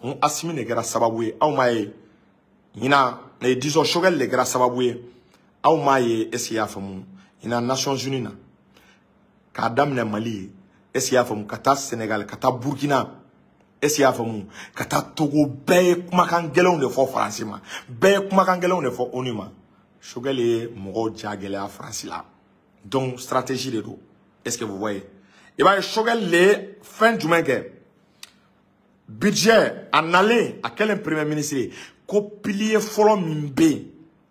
N Assimi de kɛra sababu ye, aw m'a ye ɲinan, disons Choguel de kɛra sababu ye, aw m'a ye. Est ce que i y'a faamu? Ɲinan Nations Unies na, k'a daminɛ Mali ye, est ce que i y'a faamu, ka taa Sénégal, ka taa Burkina, est ce que i y'a faamu, ka taa Togo, bɛɛ ye kumakan gɛlɛnw de fɔ Faransi ma, bɛɛ ye kumakan gɛlɛnw de fɔ ONU ma. Choguel ye mɔgɔw ja gɛlɛya Faransi la. Donc stratégie de don. Est ce que vous voyez? I b'a ye, Choguel de ye fɛn jumɛn kɛ? Budget a nalen, a kɛlen premier ministre ye, ko pilier fɔlɔ min bɛ yen,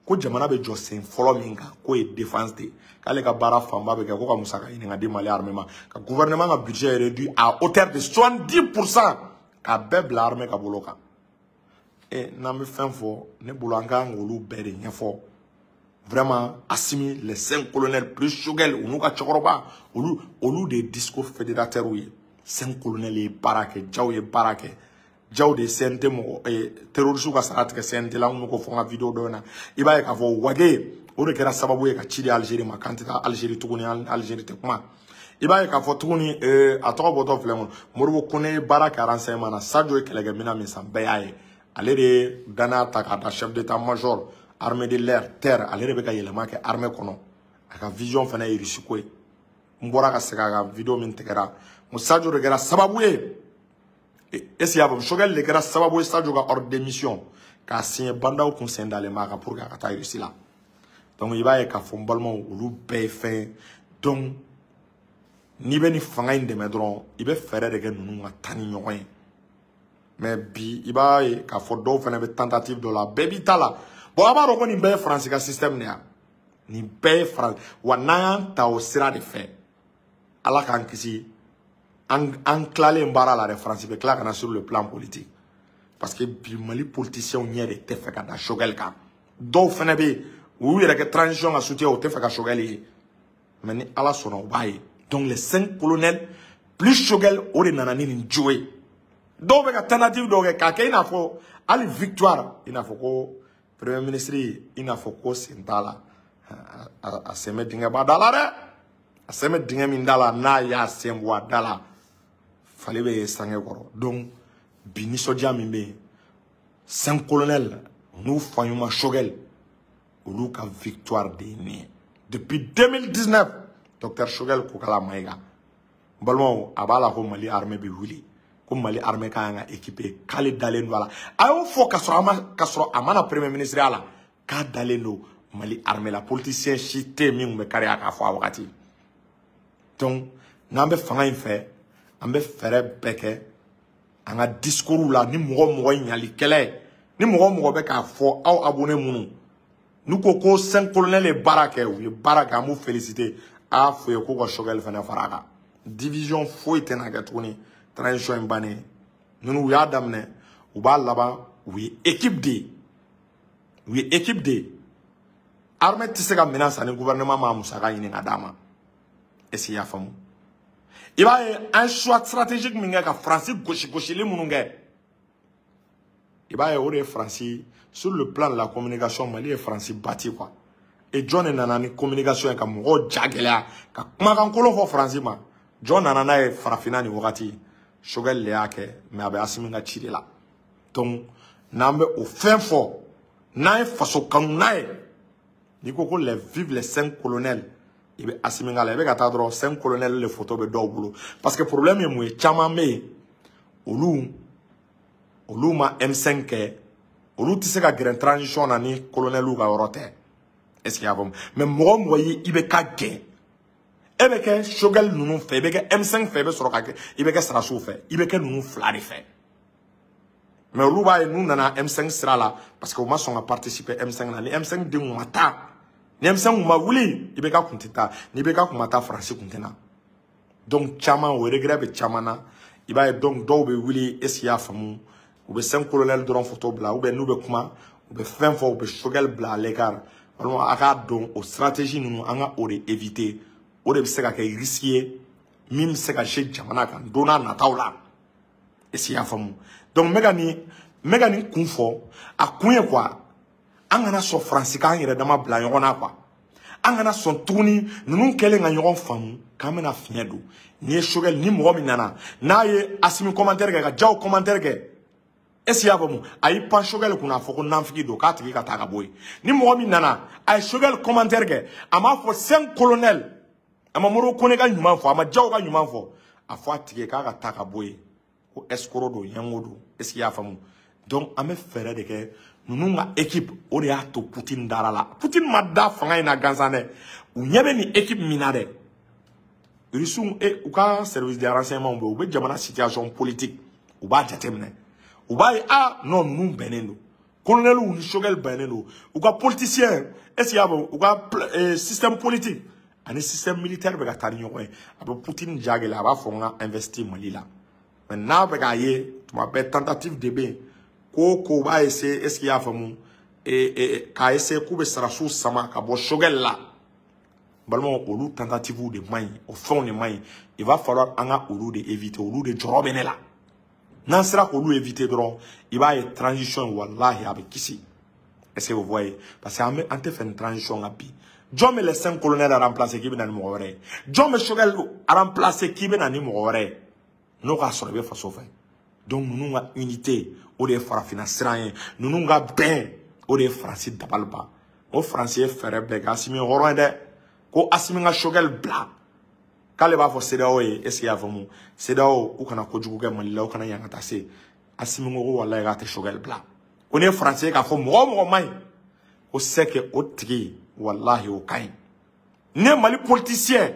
ko jamana bɛ jɔ sen fɔlɔ min kan, k'o ye défense de ye, k'ale ka baara fanba bɛ kɛ ko ka musaka ɲini ka di Mali armée ma, ka gouvernement ka budget réduit à hauteur de 70 %, k'a bɛɛ bila armée ka bolo kan. E n'an bɛ fɛn fɔ, ne bolo an ka kan k'olu bɛɛ de ɲɛfɔ. Vraiment, Assimi, les cinq colonels plus Choguel, u n'u ka cɛkɔrɔba, olu de ye discours fédérateur ye. Cinq colonels ye baara kɛ, Jaw ye baara kɛ. Jaw de ye CNT mɔgɔ terroriste ka sara tigɛ CNT la. An kun bɛ k'o fɔ n ka vidéo dɔ in na. I b'a ye k'a fɔ Wage, o de kɛra sababu ye ka ci di Algérie ma k'an tɛ taa Algérie tuguni, Algérie tɛ kuma. I b'a ye k'a fɔ tuguni, a tɔgɔ bɔtɔ filɛ n kɔnɔ, Modibo Kone ye baara kɛ renseignement na. Sadio ye kɛlɛkɛminɛn min san, bɛɛ y'a ye. Ale de ye danaya ta k'a da chef d'état major armée de l'air terre. Ale de bɛ ka yɛlɛma kɛ armée kɔnɔ. A ka vision fana ye Russie ko ye. N bɔra ka segin a ka vidéo min tigɛra, n ko Sadio de kɛra sababu ye. Est ce que i y'a faamu? Choguel de kɛra sababu ye Sadio ka ordre de mission k'a signé. Bandaw kun sen dalen b'a kan pour que a ka taa Russie la. Donc i b'a ye k'a fɔ, n balimaw, olu bɛɛ ye fɛn ye. Donc n'i bɛ nin fanga in dɛmɛ dɔrɔn, i bɛ fɛɛrɛ de kɛ ninnu ka taa ni ɲɔgɔn ye. Mais bi, i b'a ye k'a fɔ dɔw fana bɛ tentative dɔ la, bɛɛ b'i ta la. Bon, a b'a dɔn ko nin bɛɛ ye Faransi ka système de ye. Nin bɛɛ ye Faransi wa. N'an y'an ta o sira de fɛ, Ala k'an kisi, an tilalen baara la dɛ, Faransi bɛ tila ka na sur le plan politique, parce que bi Mali politiciens ɲɛ de tɛ fɛ ka da Choguel kan. Dɔw fana bɛ yen, u y'u yɛrɛ kɛ transition ka soutien, u tɛ fɛ ka Choguel ye. Mais ni Ala sɔnna, u b'a ye. Donc les cinq colonels plus Choguel, o de nana ni nin jo ye. Dɔw bɛ ka tentative dɔw kɛ k'a kɛ i n'a fɔ hali victoire, i n'a fɔ ko premier ministre, i n'a fɔ ko sen t'a la. A sen bɛ dingɛba da la dɛ. A sen bɛ dingɛ min da la, n'a y'a sen bɔ a da la, fali bɛ ye sange kɔrɔ. Donc bi, nisɔndiya min bɛ yen, cinq colonels n'u fa ɲuman Choguel, olu ka victoire de ye nin ye. Depuis 2019, docteur Choguel Kokala Maïga, n balimaw, a b'a la ko Mali armée bɛ wuli, ko Mali armée ka kan ka équiper, k'ale dalen don a la. A y'o fɔ ka sɔrɔ a ma na premier ministre ya la, k'a dalen don Mali armée la. Politicien si tɛ yen min tun bɛ kariya k'a fɔ a wagati. Donc n'an bɛ fanga in fɛ, an bɛ fɛɛrɛ bɛɛ kɛ an ka discours la. Ni mɔgɔ o mɔgɔ ye ɲalikɛla ye, ni mɔgɔ o mɔgɔ bɛ k'a fɔ, aw abonné minnu n'u ko ko cinq colonels ye baara kɛ, u ye baara kɛ, an b'u féliciter. A y'a f'u ye k'u ka Choguel fana fara a kan. Division foyi tɛna kɛ tuguni. Transition in bannen, ninnu u y'a daminɛ, u b'a laban. U ye équipe de ye, u ye équipe de ye. Armée tɛ se ka minɛn san ni gouvernement m'a musaka ɲini ka d'a ma. Est-ce que i y'a faamu? I b'a ye un choix stratégique min kɛ ka Faransi gosi gosili minnu kɛ, i b'a ye o de ye Faransi sur le plan de la communication. Mali ye Faransi bati quoi. Et jɔn de nana ni communication ye ka mɔgɔw ja gɛlɛya ka kumakan kolon fɔ Faransi ma? Jɔn nana n'a ye farafinna nin wagati? Choguel de y'a kɛ, mais a bɛ Asimi ka ci de la. Donc n'an bɛ o fɛn fɔ, n'an ye faso kanu n'a ye, n'i ko ko les vive les 5 colonels, i bɛ Asimi ka la, i bɛ ka taa dɔrɔn 5 colonels de photo bɛ dɔw bolo. Parce que problème ye mun ye? Caman bɛ yen, olu ma M5 kɛ, olu tɛ se ka gɛrɛ transition na ni colonels ka yɔrɔ tɛ. Est-ce que i y'a faamu? Mais mɔgɔ o mɔgɔ ye IBK gɛn, e bɛ kɛ Choguel ninnu fɛ, i bɛ kɛ M5 fɛ, i bɛ sɔrɔ ka kɛ, i bɛ kɛ Sarasiw fɛ, i bɛ kɛ ninnu fila de fɛ. Mais olu b'a ye n'u nana M5 sira la, parce que u ma sɔn ka participer M5 la. Ni M5 denw ma taa, ni M5 ma wuli, IBK kun tɛ taa. Ni IBK kun ma taa, Faransi kun tɛ na. Donc caman, o regret bɛ caman na. I b'a ye, donc dɔw bɛ wuli, est-ce que i y'a faamu, u bɛ 5 colonels dɔrɔn photo bila, ou bien n'u bɛ kuma, u bɛ fɛn fɔ, u bɛ Choguel bila à l'écart. Walima a k'a dɔn, o stratégie ninnu, an ka o de éviter. O de bɛ se ka kɛ risque ye min bɛ se ka se jamana kan don n'a nataw la. Est-ce que i y'a faamu? Donc n bɛ ka nin kun fɔ, a kun ye quoi? An kana sɔn Faransi k'an yɛrɛ dama bila ɲɔgɔn na quoi. An kana sɔn tuguni ninnu kɛlen ka ɲɔgɔn faamu k'an bɛna fiɲɛ don. N'i ye Choguel ni mɔgɔ min nana n'a ye Asimi commentaire kɛ, ka Diaw commentaire kɛ, est-ce que i y'a faamu, a y'i pan Choguel kunna, a fɔ ko nanfigi don, k'a tigi ka taa ka bɔ yen. Ni mɔgɔ min nana a ye Choguel commentaire kɛ, a m'a fɔ 5 colonels, a ma Modibo Kone ka ɲuman fɔ, a ma Diaw ka ɲuman fɔ, a fɔ a tigi ye k'a ka taa ka bɔ yen, ko escroc don, ɲɛngo don. Est-ce que i y'a faamu? Donc an bɛ fɛɛrɛ de kɛ ninnu ka équipe. O de y'a to Poutine dara la. Poutine ma da fanga in na gansan dɛ. U ɲɛ bɛ nin équipe min na dɛ, Rusiw e u ka service de renseignement bɛ, u bɛ jamana situation politique, u b'a jateminɛ, u b'a ye, ah non, ninnu bɛnnen don, colonels ni Choguel bɛnnen don, u ka politicien, est-ce que i y'a faamu, u ka système politique ani système militaire bɛ ka taa ni ɲɔgɔn ye. A bɛ Poutine ja gɛlɛya, a b'a fɔ n ka investir Mali la. Mais n'a bɛ k'a ye tuma bɛɛ tentative de bɛ yen, ko o ko u b'a essayer, est-ce que i y'a faamu, k'a essayer k'u bɛ sarasiw sama ka bɔ Choguel la. Balimaw, olu tentative de man ɲi, o fɛnw de man ɲi. Il va falloir an ka olu de éviter. Olu de jɔrɔ bɛ ne la. N'an sera k'olu éviter dɔrɔn, i b'a ye transition in, walahi, a bɛ kisi. Est-ce que vous voyez? Parce que an bɛ, an tɛ fɛ nin transition ka bin. Jɔn bɛ les 5 colonels remplacer k'i bɛ na ni mɔgɔ wɛrɛ ye? Jɔn bɛ Choguel remplacer k'i bɛ na ni mɔgɔ wɛrɛ ye n'o k'a sɔrɔ i bɛ faso fɛ? Donc ninnu ka unité, o de ye farafinna siran ye. Ninnu ka bɛn, o de ye Faransi dabali ban. O Faransi ye fɛɛrɛ bɛɛ kɛ. Asimi ye hɔrɔn ye dɛ. Ko Asimi ka Choguel bila, k'ale b'a fɔ CEDEAO ye, est-ce que i y'a faamu, CEDEAO, u kana kojugu kɛ Mali la, u kana yan ka taa se. Asimi ko ko walayi k'a tɛ Choguel bila. Ko ne ye Faransi ye k'a fɔ mɔgɔ o mɔgɔ man ɲi, ko c'est que o tigi, walahi, o ka ɲi. Ne ye Mali politicien,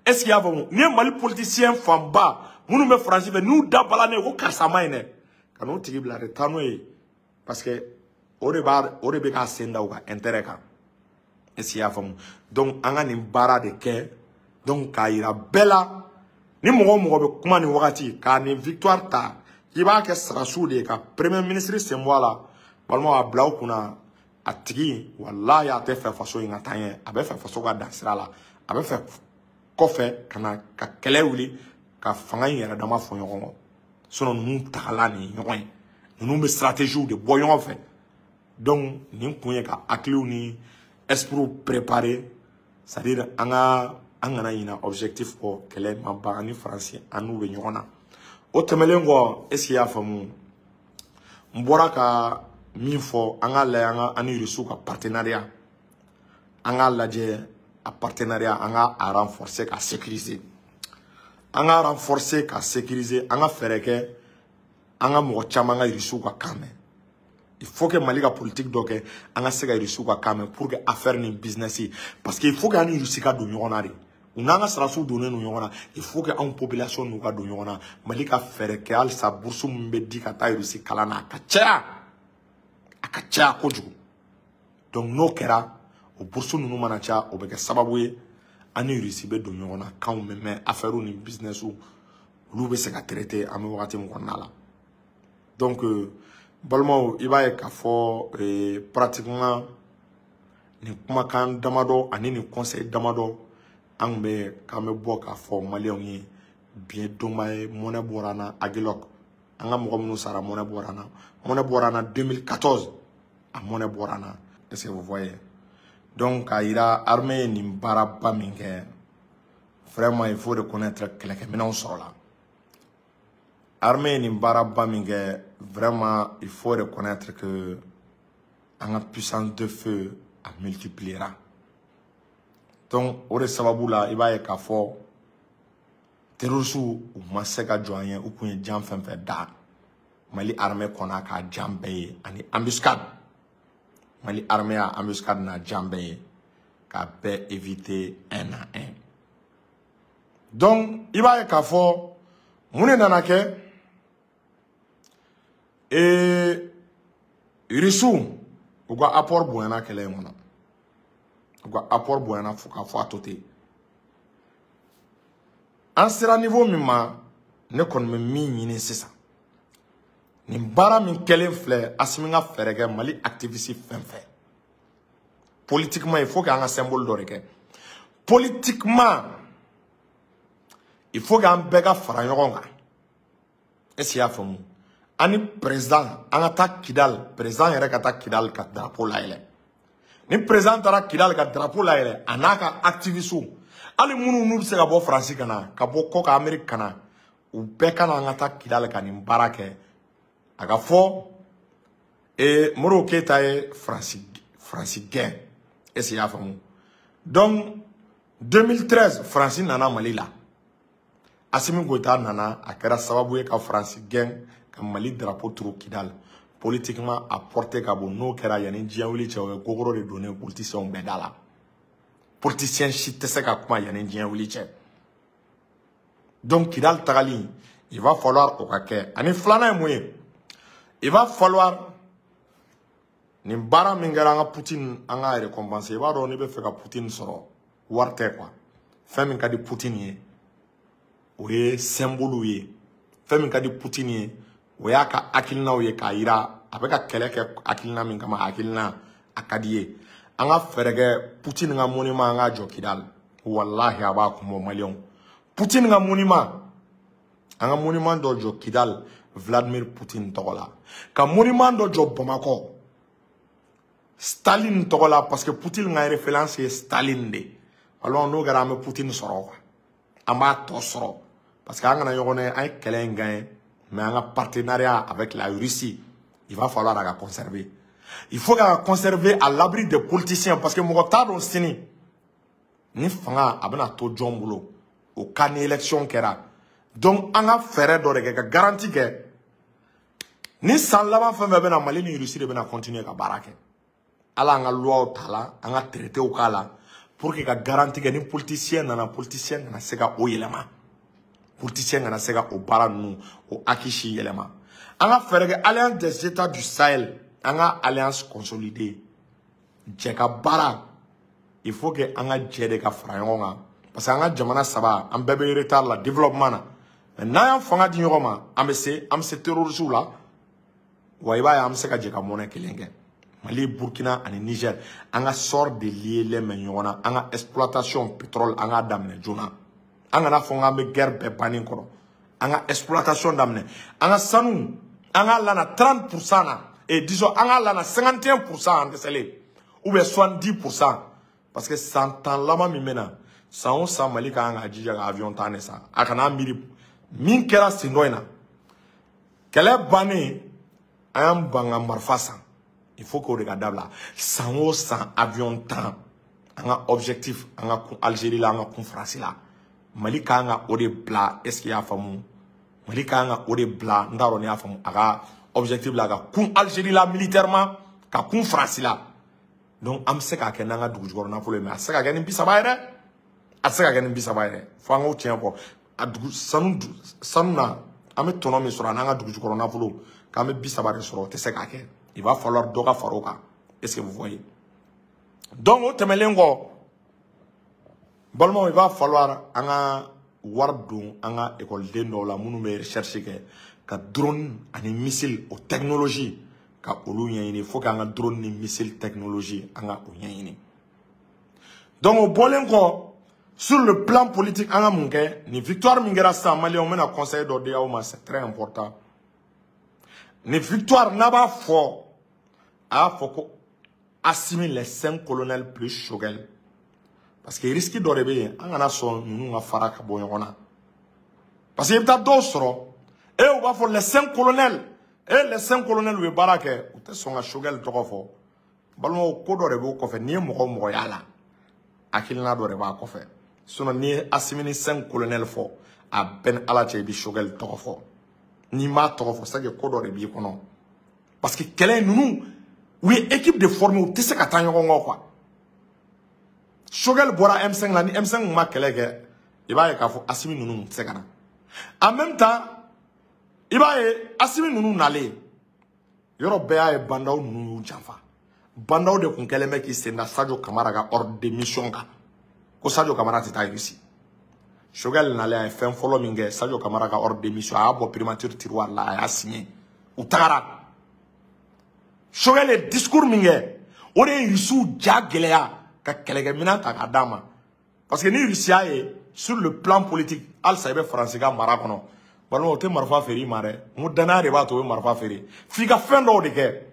est-ce que i y'a faamu, ne ye Mali politicien fanba minnu bɛ Faransi fɛ, n'u da bala ne ye ko karisa man ɲi dɛ, ka n'o tigi bila dɛ, taa n'o ye, parce que o de b'a, o de bɛ k'a sen da u ka intérêt kan. Est-ce que i y'a faamu? Donc an ka nin baara de kɛ, donc k'a yira bɛɛ la, ni mɔgɔ o mɔgɔ bɛ kuma nin wagati k'a nin victoire ta k'i b'a kɛ sarasiw de ye ka premier ministre sen bɔ a la, balimaw, a bila u kunna, a tigi, walahi, a tɛ fɛ faso in ka taa ɲɛ. A bɛ fɛ faso ka dan sira la, a bɛ fɛ kɔfɛ ka na ka kɛlɛ wuli ka fanga in yɛrɛ dama fɔ ɲɔgɔn kɔ. Sinon ninnu tagala nin ɲɔgɔn ye, ninnu bɛ stratégie de bɔ ɲɔgɔn fɛ. Donc nin kun ye ka hakiliw ni esprit préparer, c'est à dire an ka, an kana ɲina objectif kɔ. Kɛlɛ ma ban, ani Faransi, an n'u bɛ ɲɔgɔn na. O tɛmɛnen kɔ, est ce que i y'a faamu, n bɔra ka min fɔ, an k'a lajɛ an ka an ni Rusiw ka partenariat, an k'a lajɛ a partenariat, an ka a renforcer ka sécuriser, an ka renforcer ka sécuriser. An ka fɛɛrɛ kɛ an ka mɔgɔ caman ka Rusiw ka kan mɛn. Il faut que Mali ka politique dɔ kɛ, an ka se ka Rusiw ka kan mɛn pour que affaire ni business, parce que il faut que an ni Rusi ka don ɲɔgɔn na de. U n'an ka sarasiw donnen don ɲɔgɔn na, il faut que anw population n'u ka don ɲɔgɔn na. Mali ka fɛɛrɛ kɛ halisa, bourse min bɛ di ka taa Rusi kalan na, a ka caya, a ka caya kojugu. Donc n'o kɛra, o bourse ninnu mana caya, o bɛ kɛ sababu ye an ni Rusi bɛ don ɲɔgɔn na, kanw bɛ mɛn, affaire ni business, olu bɛ se ka traiter an bɛ wagati min kɔnɔna la. Donc balimaw, i b'a ye k'a fɔ pratiquement Nin kumakan damadɔ ani nin conseil damadɔ an kun bɛ k'an bɛ bɔ k'a fɔ maliyɛnw ye. Bi ye donba ye, mɔnɛ bɔra an na Aguelhok. An ka mɔgɔ minnu sara, mɔnɛ bɔra an na. Mɔnɛ bɔra an na 2014, a mɔnɛ bɔra an na. Est-ce que vous voyez? Donc k'a yira armée ye nin baaraba min kɛ, vraiment il faut reconnaître, kɛlɛkɛminɛnw sɔrɔla. Armée ye nin baaraba min kɛ, vraiment il faut reconnaître que an ka puissance de feu a multipliera. Donc o de sababu la, i b'a ye k'a fɔ terroristes u ma se ka jɔ an ye. U kun ye jan fɛn fɛn da, Mali armée kɔnna k'a jan bɛɛ ye ani embuscade. Mali armée y'a embuscade n'a jan bɛɛ ye k'a bɛɛ éviter un à un. Donc i b'a ye k'a fɔ mun de nana kɛ? Irisiw, u ka apport bonyana kɛlɛ in kɔnɔ, u ka apport bonyana fo k'a fɔ a to ten. An sera niveau min ma, ne kɔni bɛ min ɲini sisan, nin baara min kɛlen filɛ, Asimi ka fɛɛrɛ kɛ Mali activiste fɛn fɛn politiquement, il faut que an ka symbole dɔ de kɛ politiquement, il faut que an bɛɛ ka fara ɲɔgɔn kan. Est ce que i y'a faamu? An ni président an ka taa Kidal, président yɛrɛ ka taa Kidal ka drapeau layɛlɛ. Ni président taara Kidal ka drapeau layɛlɛ, a n'a ka activiste, hali minnu n'u bɛ se ka bɔ Faransi ka na, ka bɔ kɔkan Amérique ka na, u bɛɛ ka na, an ka taa Kidal ka nin baara kɛ. A ka fɔ Modibo Keyita ye Faransi gɛn. Est ce que i y'a faamu? Donc 2013, Faransi nana Mali la, Asimi Goïta nana, a kɛra sababu ye ka Faransi gɛn, ka Mali drapeau turu Kidal. Politiquement a porté ka bon. N'o kɛra, yanni diɲɛ wuli cɛ, o ye gogoro de donnen politiciens bɛɛ da la. Politicien si tɛ se ka kuma yanni diɲɛ wuli cɛ. Donc Kidal tagali, il va falloir o ka kɛ. Ani filanan ye mun ye? Il va falloir nin baara min kɛra, an ka Poutine, an ka récompenser. I b'a dɔn, n'i bɛ fɛ ka Poutine sɔrɔ, wari tɛ quoi. Fɛn min ka di Poutine ye, o ye symbole ye. Fɛn min ka di Poutine ye, o y'a ka hakilinaw ye, k'a yira a bɛ ka kɛlɛ kɛ hakilina min kama, hakilina a ka di ye. An ka fɛɛrɛ kɛ Poutine ka monument an k'a jɔ Kidal. Walahi, a b'a kun bɔ maliyɛnw. Poutine ka monument, an ka monument dɔ jɔ Kidal Vladimir Poutine tɔgɔ la, ka monument dɔ jɔ Bamakɔ Staline tɔgɔ la, parce que Poutine ka référence ye Staline de. Alors n'o kɛra, an bɛ Poutine sɔrɔ quoi, an b'a tɔ sɔrɔ, parce que an kana ɲɔgɔn ye, an ye kɛlɛ in gagné, mais an ka partenariat avec la Russie, il va falloir a ka conserver. Il faut k'a conserver à l'abri des politiciens, parce que mɔgɔ t'a dɔn sini ni fanga a bɛna to jɔn bolo o cas ni élection kɛra. Donc an ka fɛɛrɛ dɔ de kɛ ka garantie kɛ ni san laban fɛn fɛn bɛna, Mali ni Russie de bɛna continuer ka baara kɛ. Ala an ka loi ta la, an ka traitéw k'a la pour que ka garantie kɛ ni politicien nana, politicien kana se ka o yɛlɛma, politicien kana se ka o baara ninnu, o acquis si yɛlɛma. An ka fɛɛrɛ kɛ Alliance des États du Sahel, an ka alliance consolidée, jɛ ka baara. Il faut que an ka jɛ de ka fara ɲɔgɔn kan, parce que an ka jamana saba, an bɛɛ bɛ retard la développement na, mais n'an y'an fanga di ɲɔgɔn ma, an bɛ se terroristes la. Wa i b'a ye, an bɛ se ka jɛ ka monnaie kelen kɛ, Mali, Burkina ani Niger. An ka sort de liélen bɛ ɲɔgɔn na. An ka exploitation pétrole, an k'a daminɛ joona. An kana fɔ k'an bɛ guerre bɛɛ bannen kɔrɔ, an ka exploitation daminɛ. An ka sanu, an k'a lana 30% na, et disons an k'a lana 51%, an dɛsɛlen, ou bien 70%, parce que san 10 laban min bɛ na, san o san Mali ka kan k'a jija ka avion tan de san. A kana miiri min kɛra sen dɔ in na, kɛlɛ bannen, an y'an ban ka marifa san. Il faut k'o de ka dabila. San o san avion 10, an ka objectif, an ka kun Algérie la, an ka kun Faransi la. Mali ka kan ka o de bila. Est ce que i y'a faamu? Mali ka kan ka o de bila. N t'a dɔn n'i y'a faamu. A ka objectif la, ka kun Algérie la militairement, ka kun Faransi la. Donc an bɛ se k'a kɛ n'an ka dugu jukɔrɔ nafolo ye, mais a tɛ se ka kɛ ni 30 ye dɛ, a tɛ se ka kɛ ni 30 ye dɛ. Fo an k'o tiɲɛ fɔ. A dugu sanu na, an bɛ tɔnɔ min sɔrɔ a n'an ka dugu jukɔrɔ nafolo, k'an bɛ 30 de sɔrɔ, o tɛ se k'a kɛ. Il va falloir dɔ ka fara o kan. Est ce que vous voyez? Donc o tɛmɛnen kɔ, balimaw, il va falloir an ka wari don an ka ekɔliden dɔw la minnu bɛ recherche kɛ ka drone ani missile, o technologie, ka olu ɲɛɲini. Il faut k'an ka drone ni missile technologie, an ka o ɲɛɲini. Donc o bɔlen kɔ, sur le plan politique, an ka mun kɛ? Nin victoire min kɛra sisan, maliyɛnw, n bɛna conseil dɔ di aw ma, c'est très important. Nin victoire, n'a b'a fɔ, a y'a fɔ ko Assimi, les 5 colonels plus Choguel, parce que risque dɔ de bɛ yen, an kana sɔn ninnu ka fara ka bɔ ɲɔgɔn na, parce que i bɛ taa dɔw sɔrɔ e u b'a fɔ les 5 colonels, e les 5 colonels, u ye baara kɛ, u tɛ sɔn ka Choguel tɔgɔ fɔ. Balimaw, ko dɔ de b'o kɔfɛ. N'i ye mɔgɔ o mɔgɔ y'a la, hakilina dɔ de b'a kɔfɛ. Sinon n'i ye Assimi ni 5 colonels fɔ, a bɛɛ ni Ala cɛ, i bɛ Choguel tɔgɔ fɔ. N'i m'a tɔgɔ fɔ, c'est que ko dɔ de b'i kɔnɔ, parce que kɛlɛ ninnu, u ye équipe de former, u tɛ se ka taa ɲɔgɔn kɔ quoi. Choguel bɔra M5 la, ni M5 kun ma kɛlɛ kɛ, i b'a ye k'a fɔ Assimi ninnu tɛ se ka na. En même temps, i b'a ye Assimi ninnu nalen yɔrɔ bɛɛ y'a ye Bah N'Daw ninnu y'u janfa. Bah N'Daw de kun kɛlen bɛ k'i sen da Sadio Kamara ka ordre de mission kan ko Sadio Kamara tɛ taa Russie. Choguel nalen, a ye fɛn fɔlɔ min kɛ, Sadio Kamara ka ordre de mission, a y'a bɔ primature tiroir la, a y'a signé, u tagara. Choguel ye discours min kɛ, o de ye Russiw ja gɛlɛya ka kɛlɛkɛminɛn ta k'a d'a ma, parce que ni Russie y'a ye sur le plan politique halisa i bɛ Faransi ka mara kɔnɔ, balimaw, o tɛ marifa feere i ma dɛ. N ko danaya de b'a to o bɛ marifa feere, f'i ka fɛn dɔw de kɛ.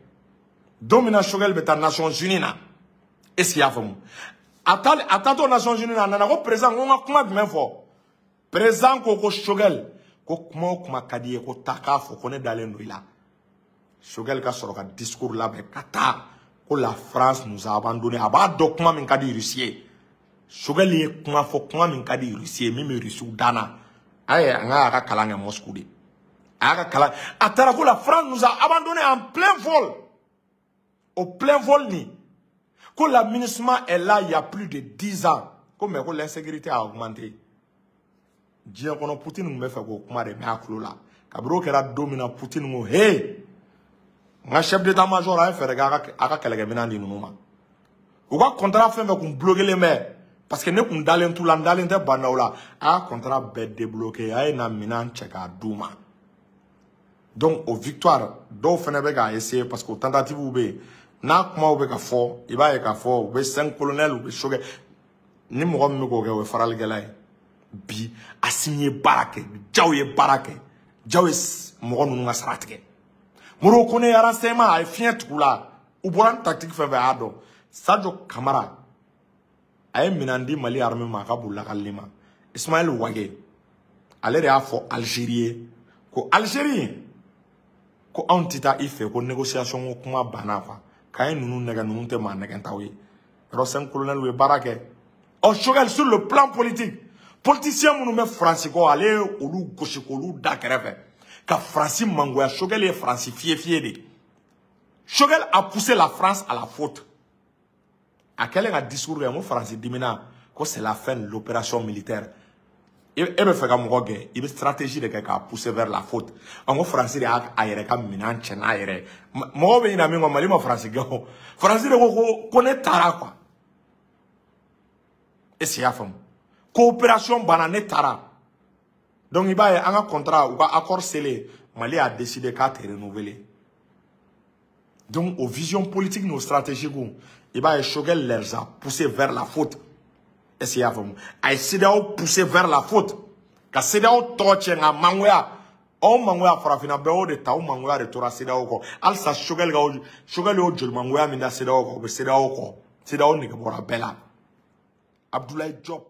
Don min na Choguel bɛ taa Nations Unies na, est ce que i y'a faamu, a taatɔ Nations Unies na, a nana ko président, ko n ka kuma jumɛn fɔ? Président ko ko Choguel, ko kuma o kuma ka di i ye, ko taa k'a fɔ ko ne dalen don i la. Choguel ka sɔrɔ ka discours labɛn ka taa ko la France nous a abandonné. A b'a dɔn kuma min ka di Russie ye. Choguel ye kuma fɔ, kuma min ka di Russie ye, min bɛ Russiw dan na. A ye an ka kalan kɛ Moscou de, a y'a ka kalan. A taara ko la France nous a abandonné en plein vol, au plein vol ni ko la MINUSMA est là il y a plus de 10 ans, ko mais ko l'insécurité a augmenté diɲɛ kɔnɔ. Poutine tun bɛ fɛ k'o kuma de mɛn a tulo la. Kabini o kɛra don min na, Poutine ko he, n ka chef d'état-major, a ye fɛɛrɛ kɛ a ka kɛlɛkɛminɛn di ninnu ma. U ka contrat fɛn fɛn kun bloqué bɛ, parce que ne kun dalen t'u la, n dalen tɛ Bah N'Daw la, a y'a contrat bɛɛ débloqué, a ye na minɛn cɛ k'a d'u ma. Donc o victoire, dɔw fɛnɛ bɛ k'a essayer, parce que o tentative bɛ yen, n'a kumaw bɛ ka fɔ, i b'a ye k'a fɔ u bɛ 5 colonels, u bɛ Choguel. Ni mɔgɔ min bɛ k'o kɛ, o ye faralikɛla ye. Bi Assimi ye baara kɛ, Diaw ye baara kɛ, Diaw ye mɔgɔ ninnu ka sara tigɛ. Modibo Kone ye renseignement, a ye fiɲɛ tugu la, u bɔra ni tactique fɛn fɛn, a y'a dɔn. Sadio Kamara, a ye minɛn di Mali armée ma, a ka boli lakalili ma. Ismaël Wagué, ale de y'a fɔ Algérie ye ko Algérie, ko anw tɛ taa i fɛ, ko négociation ko kuma banna quoi, k'an ye ninnu nɛgɛ, ninnu tɛ maa nɛgɛntaw ye. Yɔrɔ 5 colonels ye baara kɛ. Ɔ Choguel, sur le plan politique, politicien minnu bɛ Faransi kɔ, ale ye olu gosi k'olu da kɛrɛfɛ ka Faransi mangoya. Choguel ye Faransi fiyɛ fiyɛ de. Choguel a poussé la France à la faute. A kɛlen ka discours kɛ, n ko Faransi dimina, ko c'est la fin de l'opération militaire. E bɛ fɛ ka mɔgɔ gɛn, i bɛ stratégie de kɛ k'a pousser vers la faute. An ko Faransi de y'a a yɛrɛ ka minɛn cɛ n'a yɛrɛ ye. Mɔgɔw bɛ ɲinɛ min kɔ, Mali ma Faransi gɛn o. Faransi de ko ko ne taara quoi. Est ce que i y'a faamu? Coopération banna, ne taara. Donc i b'a ye an ka contrat, u ka accord selen, Mali a décidé k'a tɛ renouveler. Donc aux visions politiques n'o stratégiques, i b'a ye Choguel les a poussés vers la faute. Est-ce que i y'a faamu? A ye CEDEAO poussé vers la faute, ka CEDEAO tɔgɔ tiɲɛ, ka mangoya aw mangoya, farafinna bɛɛ y'o de ta, o mangoya de tora CEDEAO kɔ halisa. Choguel ka Choguel y'o joli mangoya min da CEDEAO kɔ, o bɛ CEDEAO kɔ. CEDEAO nege bɔra bɛɛ la. Abdoulaye Diop.